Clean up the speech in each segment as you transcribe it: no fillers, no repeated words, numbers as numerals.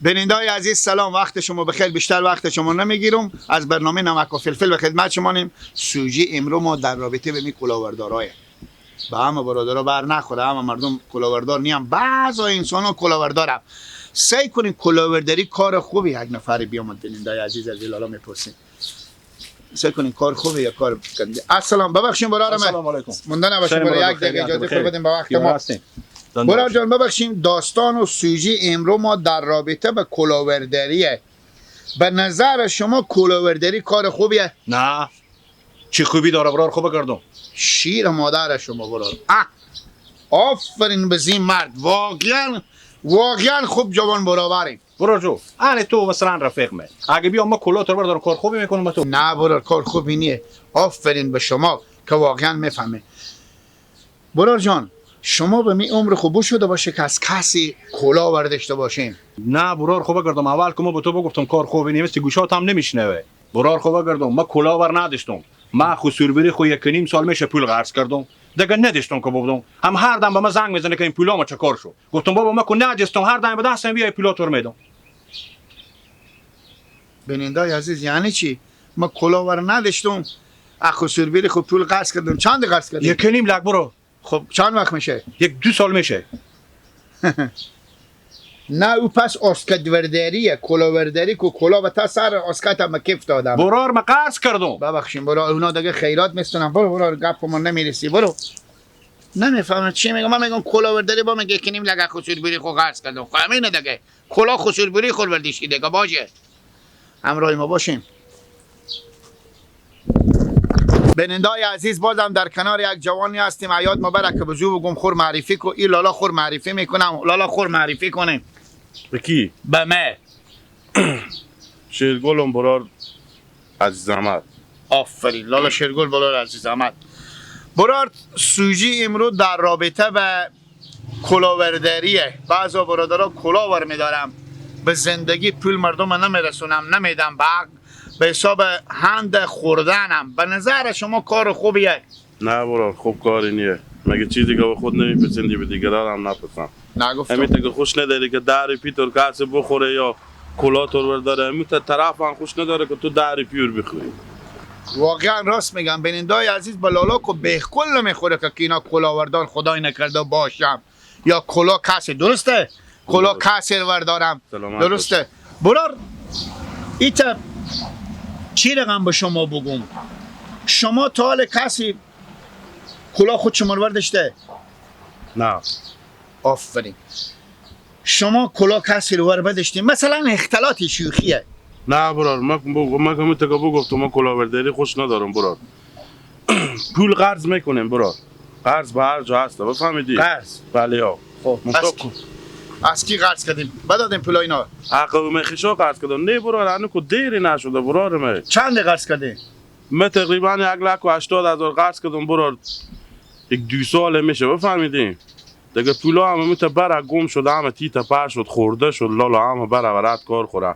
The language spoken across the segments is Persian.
بینندای عزیز سلام، وقت شما بخیر. بیشتر وقت شما نمیگیرم. از برنامه نمک و فلفل به خدمت شما نیم. سوژه امرو ما در رابطه به می کلاهبردارای به همه برادرها بر نخوره، همه مردم کلاهبردار نیم، بعضا انسان ها کلاهبردارم. سعی کنین کلاهبرداری کار خوبی. یک نفری بیامد بینندای عزیز از لالا میپرسیم سعی کنین کار خوبه یا کار گنده. السلام، ببخشین برادرم. السلام علیکم. مونده نباشین برای یک دقیقه اجازه خود بدیم به وقت ما. برادر جان ببخشیم، داستان و سوژه امرو ما در رابطه به کلاهبرداریه. به نظر شما کلاهبرداری کار خوبیه؟ نه، چی خوبی داره برار؟ خوب کردم. شیر مادر شما برار. آفرین به زین مرد، واقعا واقعا خوب جوان برابریم. برار جو، انا تو مثلا رفیق من، اگه بیام ما کلاه تو بردارم کار خوبی میکنم با تو. نه برار کار خوبی نیه. آفرین به شما که واقعا میفهمه. برار جان شما به می عمر خوب شده باشه که از کسی کلاه برداشته باشین؟ نه برار خوب کردم. اول که ما به تو بگفتم کار خوبی نیست گوشات هم نمیشنوه. برار خوب کردم، ما کلاه بر نداشتم. ما خسوربری خو 1.5 سال میشه پول قرض کردم، دیگه نداشتم که بودم. هم هر دم به ما زنگ میزنه که این پولا ما چه کار شد. گفتم بابا ما کو نداشتم، هر دم به دستم بیای پولا تو میدم. بینندای عزیز یعنی چی؟ ما کلاه بر نداشتم، خسوربری خو پول قرض کردم. چند قرض کردم؟ 1.5 لک برو. خب چند وقت میشه؟ 1-2 سال میشه. نه او پس اسکت ورداریه، کلاهبرداری کو کلاه به تا سر اسکت هم کف دادم. برار ما قرض کردم. ببخشین برار، اونا دیگه خیرات میستونن. برو برار گپ ما نمیرسی. برو نمیفهمم چی میگم. من میگم کلاهبرداری با میگه 1.5 لک خسوربری خو قرض کردم. خب همینه دیگه، کلاه خسوربری خور بردیشی دیگه. باشه همراه ما باشیم. بینندای عزیز بازم در کنار یک جوانی هستیم. عیاد مبارک که بزو بگم خور معرفی کو. این لالا خور معرفی میکنم. لالا خور معرفی کنیم. به کی؟ به مه. شیرگلم برار عزیز احمد. آفرین لالا شیرگل برار عزیز احمد. برار سوژه امروز در رابطه به کلاهبرداریه. بعضا برادرها کلاه ور میدارم، به زندگی پول مردم نمیرسونم، نمیدم، به حساب هند خوردنم. به نظر شما کار خوبیه؟ نه برار خوب کاری نیه. مگه چیزی که به خود نمیپسندی به دیگران هم نپسند. نگفتم. همین که خوش نداری که دری پیتور کسی بخوره یا کلاه تور برداره، همین طرف هم خوش نداره که تو دری پیور بخوری. واقعا راست میگم بینندای عزیز. با لالا که بهکل نمیخوره که اینا کلاهبردار خدای نکرده باشم یا کلاه کسی. درسته؟ کلاه کسی وردارم. درسته برار. ایتا چی رقم به شما بگم؟ شما تا حال کسی کلاه خود شما رو برداشته؟ نه. آفرین. شما کلاه کسی رو برداشتین؟ مثلا اختلاط شوخیه. نه برار، من که تا بگفتم من کلاهبرداری خوش ندارم برار. پول قرض میکنیم برار. قرض به هر جا هست، بفهمیدی؟ قرض؟ بله ها. خب از کی قرض کردیم؟ بدادیم پول اینا؟ حق میخیشا قرض کردم. نه برار هنو که دیری نشده برار. من چند قرض کردیم؟ من تقریبا 1,80,000 قرض کردم برار. 1-2 سال میشه بفهمیدیم. دیگه پولا هم میته برا گم شد، همه تیتا پر شد، خورده شد لالا، همه برا ورد کار خوره.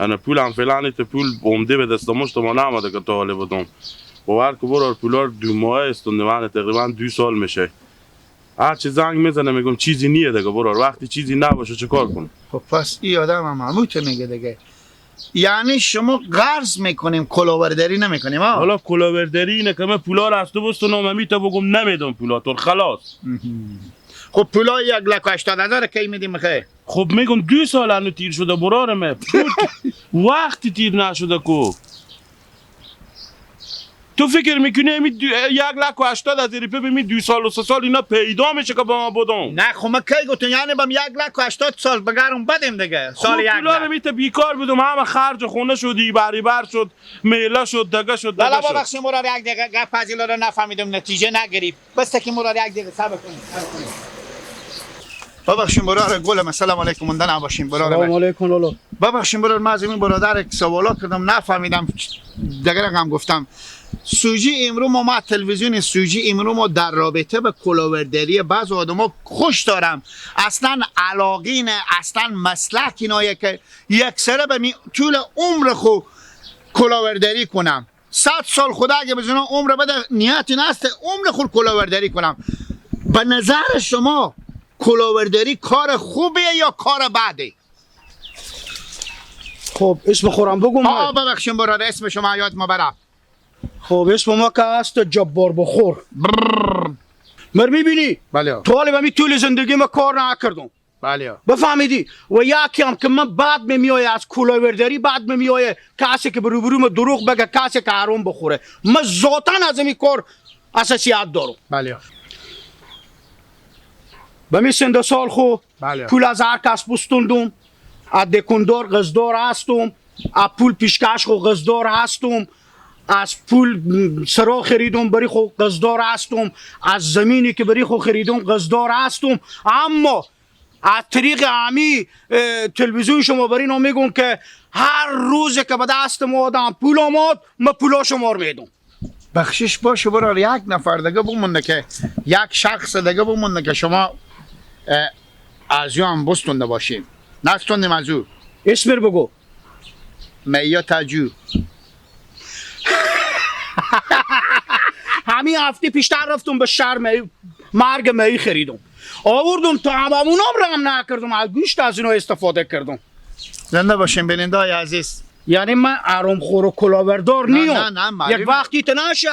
انا پول هم فعلا ایت پول عمده به دست مشت ما نامده که تا حاله بدم. باور که برار پولا 2 ماه استونده، من تقریبا 2 سال میشه. هر چی زنگ میزنه میگم چیزی نیه دیگه برار. وقتی چیزی نباشه چه کار کنم؟ خب پس این آدم هم همون میگه دیگه. یعنی شما قرض میکنیم کلاهبرداری نمیکنیم ها؟ حالا کلاهبرداری اینه که من پولا رو از تو بستونم همیتا بگم نمیدم پولا تو خلاص. خب پولا 1,80,000 کی میدیم میخوای؟ خب میگم 2 سال هنو تیر شده برار من. وقتی تیر نشده کو تو فکر میکنی امی 1,80,000 روپیه به می 2 سال و 3 سال اینا پیدا میشه که با ما بدم؟ نه خب من کی گفتم؟ یعنی بم 1,80,000 سال بگرم بدیم دیگه. سال 1 لک میته بیکار بودم، همه خرج خونه شدی، بر شد، میله شد، دگه شد. لالا ببخشید مرار یک دقیقه گپ از رو نفهمیدم، نتیجه نگرفت. بس که مرار یک دقیقه صبر کنید. ببخشید برادر گلم، السلام علیکم. مونده نباشین برادر. سلام علیکم لالا. ببخشید برادر، من از این برادر سوالا کردم نفهمیدم، دیگه رقم گفتم. سوژه امرو ما تلویزیون سوژه امرو ما در رابطه به کلاهبرداری بعض آدما خوش دارم. اصلا علاقه نه، اصلا مسلک اینایه که یک سره به می طول عمر خو کلاهبرداری کنم. 100 سال خدا اگه بزنم عمر بده، نیت این است عمر خود کلاهبرداری کنم. به نظر شما کلاهبرداری کار خوبیه یا کار بده؟ خب اسم خورم بگم. ببخشیم برادر، اسم شما یاد ما برم. خب اسم ما که هست جبار بخور. مر میبینی؟ بله. تو حالا به طول زندگی ما کار نکردم. بله. بفهمیدی؟ و یکی هم که من بعد میایه از کلاهبرداری، بعد میایه کسی که به روبرو ما دروغ بگه، کسی که حرام بخوره. من ذاتاً از این کار حساسیت دارم. بله. به می سنده سال خو بله. پول از هر کس بستوندم، از دکاندار قرضدار هستم، از پول پیشکش خو قرضدار هستم، از پول سرا خریدم بری خو قرضدار هستم، از زمینی که بری خو خریدم قرضدار هستم. اما از طریق همی تلویزیون شما بری اینا میگم که هر روز که به دست ما آدم پول آمد، ما پولا شما رو میدم. بخشش باشه برادر، یک نفر دیگه بمونه که یک شخص دیگه بمونه که شما از او هم بستونده باشیم. نستوندیم از او. اسم رو بگو. میا تجو. همین هفته پیشتر رفتم به شهر مرگ می خریدم، آوردم تا همونام رو هم نکردم، از گوشت از اینا استفاده کردم. زنده باشیم بیننده های عزیز. یعنی من حرام خور و کلاهبردار نیم. نه نه، یک وقتی تا نشه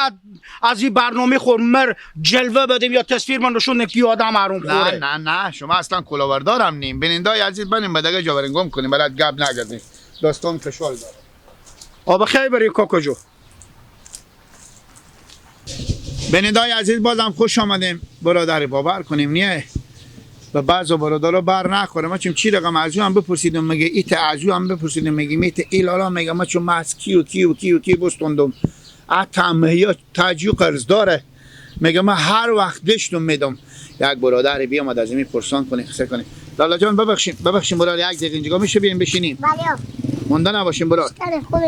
از این برنامه خور مر جلوه بدیم یا تصویر من نشون که آدم حرام خوره. نه نه نه، شما اصلا کلاهبردارم نیم. بیننده های عزیز بریم به دیگه جا بریم گم کنیم، برات گپ نگردیم. داستان کشال داره. آب خیر بریم کاکا جو. بیننده های عزیز بازم خوش آمدیم. برادر باور کنیم نیه به بعض برادرها بر نخوره. ما چون چی رقم از هم بپرسیدم میگه ایت، از هم بپرسیدم میگه میت ایلالا، میگه ما چون مس کی و کی و کی و کی بستوندم. حتی مهیا تاجیو قرض داره، میگه من هر وقت دشتم میدم. یک برادر بیامد از این پرسان کنه خسه کنه. لالا جان ببخشیم ببخشیم برادر، یک دقیقه اینجا میشه بیایم بشینیم؟ بله. مونده نباشیم برادر.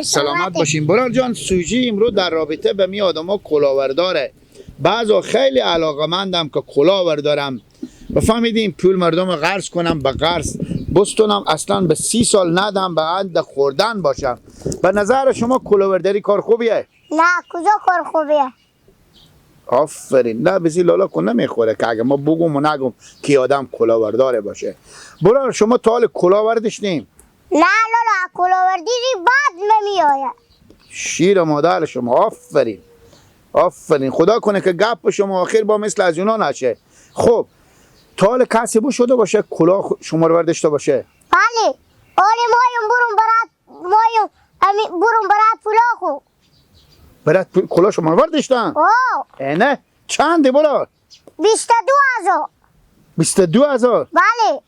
سلامت باشیم برادر جان. سوژه امروز در رابطه به می آدما کلاهبرداره. بعضا خیلی علاقه‌مندم که کلاهبردارم. بفهمیدیم پول مردم قرض کنم، به قرض بستونم، اصلا به 30 سال ندم، به عند خوردن باشم. به نظر شما کلاهبرداری کار خوبیه؟ نه، کجا کار خوبیه؟ آفرین. نه بزی لالا کن نمیخوره که اگه ما بگم و نگم که آدم کلاهبرداره باشه. برادر شما تا حال کلاهبردش نیم؟ نه لالا، کلاهبرداری بد نمیآید. شیر مادر شما. آفرین آفرین. خدا کنه که گپ شما آخر با مثل از اونا نشه. خب تا حال کسی بو شده باشه کلاه شما رو برداشته باشه؟ بله. آره مایم برم برات، مایم برم برات پولا خو. برات کلاه شما رو برداشتن؟ آه. نه چنده برات؟ 22,000. 22,000؟ بله.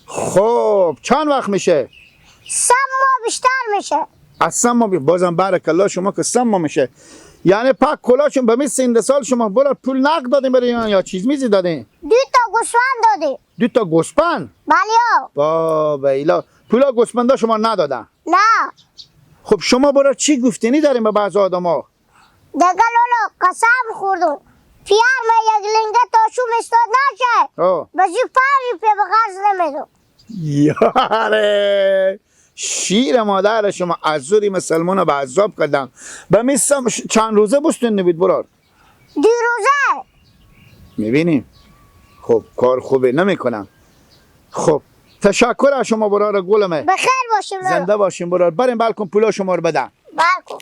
خب چند وقت میشه؟ 3 ماه بیشتر میشه. از 3 ماه بازم بارک الله شما که 3 ماه میشه. یعنی پاک کلاشون به مثل سال شما برات پول نقد دادین برای یا چیز میزی دادین؟ 2 تا گوسفند دادی. 2 تا گوسفند؟ بله. بابا ایلا پولا گوسفندا شما ندادن؟ نه. خب شما برات چی گفتنی داریم به بعض آدما؟ دیگه لالا قسم خوردم پیر ما یک لنگه تا شوم استاد نشه بزی 5 روپیه به قرض نمیدم. یاره شیر مادر شما از زوری مسلمان رو به عذاب کردم. به میسم چند روزه بستون نبید برار؟ 2 روزه. میبینیم. خب کار خوبه نمیکنم. خب تشکر از شما برار گلمه. بخیر باشیم. زنده باشیم برار. بریم بلکن پولا شما رو بدم. بلکن.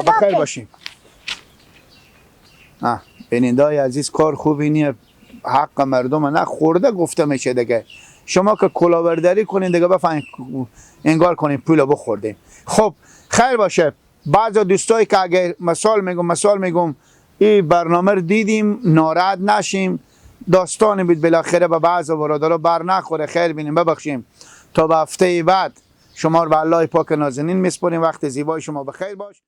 بخیر باشیم. بیننده های عزیز کار خوبی نیه، حق مردم نه خورده گفته میشه دیگه. شما که کلاهبرداری کنین دیگه بفهمین انگار کنین پول بخوردین. خب خیر باشه. بعضی دوستایی که اگه مثال میگم این برنامه رو دیدیم ناراحت نشیم، داستانی بود بالاخره به بعض برادرها بر نخوره. خیر بینیم، ببخشیم. تا به هفته بعد شما رو به الله پاک نازنین میسپاریم. وقت زیبای شما بخیر باش.